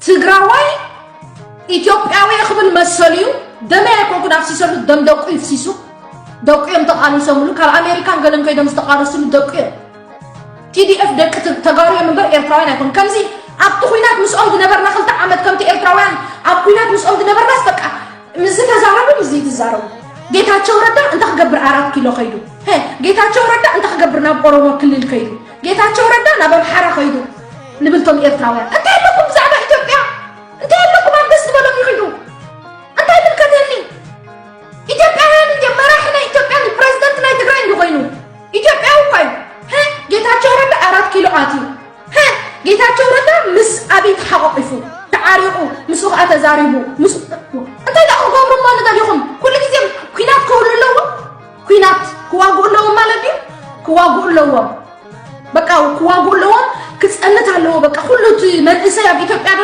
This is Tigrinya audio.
ትግራዋይ ኢትዮጵያዊ ክብል መሰሉ እዩ። ደመይ ኣይኮንኩን ኣፍሲሰሉ፣ ደም ደቁ ይፍሲሱ። ደቁ እዮም ተቓሊሶምሉ። ካብ ኣሜሪካን ገለን ከይዶም ዝተቓለሱሉ ደቁ እዮም። ቲ ዲ ኤፍ ደቂ ት- ተጋሩ እዮም እምበር ኤርትራውያን ኣይኮኑ። ከምዚ ኣብቲ ኩናት ምስኦም ዝነበርና ክልተ ዓመት ከምቲ ኤርትራውያን ኣብ ኩናት ምስኦም ዝነበርናስ በቃ ምስ ዝተዛረቡ ምስ ዘይትዛረቡ። ጌታቸው ረዳ እንታይ ክገብር ኣራት ኪሎ ከይዱ? ሄ፣ ጌታቸው ረዳ እንታይ ክገብር ናብ ኦሮሞ ክልል ከይዱ? ጌታቸው ረዳ ናብ ኣምሓራ ከይዱ ንብል ቶም ኤርትራውያን። እንታይ ኣለኩም ብዛዕባ ኢትዮጵያ? እንታይ ኣለኩም ኣብ ደስ ዝበሎም ይኺዱ? እንታይ ይምልከተኒ? ኢትዮጵያውያን እንዲ መራሒ ናይ ኢትዮጵያ ፕሬዝደንት ናይ ትግራይ እንዲ ኮይኑ ኢትዮጵያዊ እኳ እዩ። ሄ፣ ጌታቸው ረዳ ኣራት ኪሎ ኣትዩ። ሄ፣ ጌታቸው ረዳ ምስ ኣብይ ተሓቋቂፉ ተዓሪቑ ምስኡ ከዓ ተዛሪቡ ምስ እንታይ ደኣ ክገብሩ እሞ ንደሊኹም? ኩሉ ግዜ ኩናት ክህሉ ኣለዎ። ኩናት ክዋግኡ ኣለዎም ማለት ድዩ? ክዋግኡ ኣለዎም። በቃ ክዋግኡ ኣለዎም። ክፀንት ኣለዎ። በቃ ኩሉ እቲ መንእሰይ ኣብ ኢትዮጵያ ዶ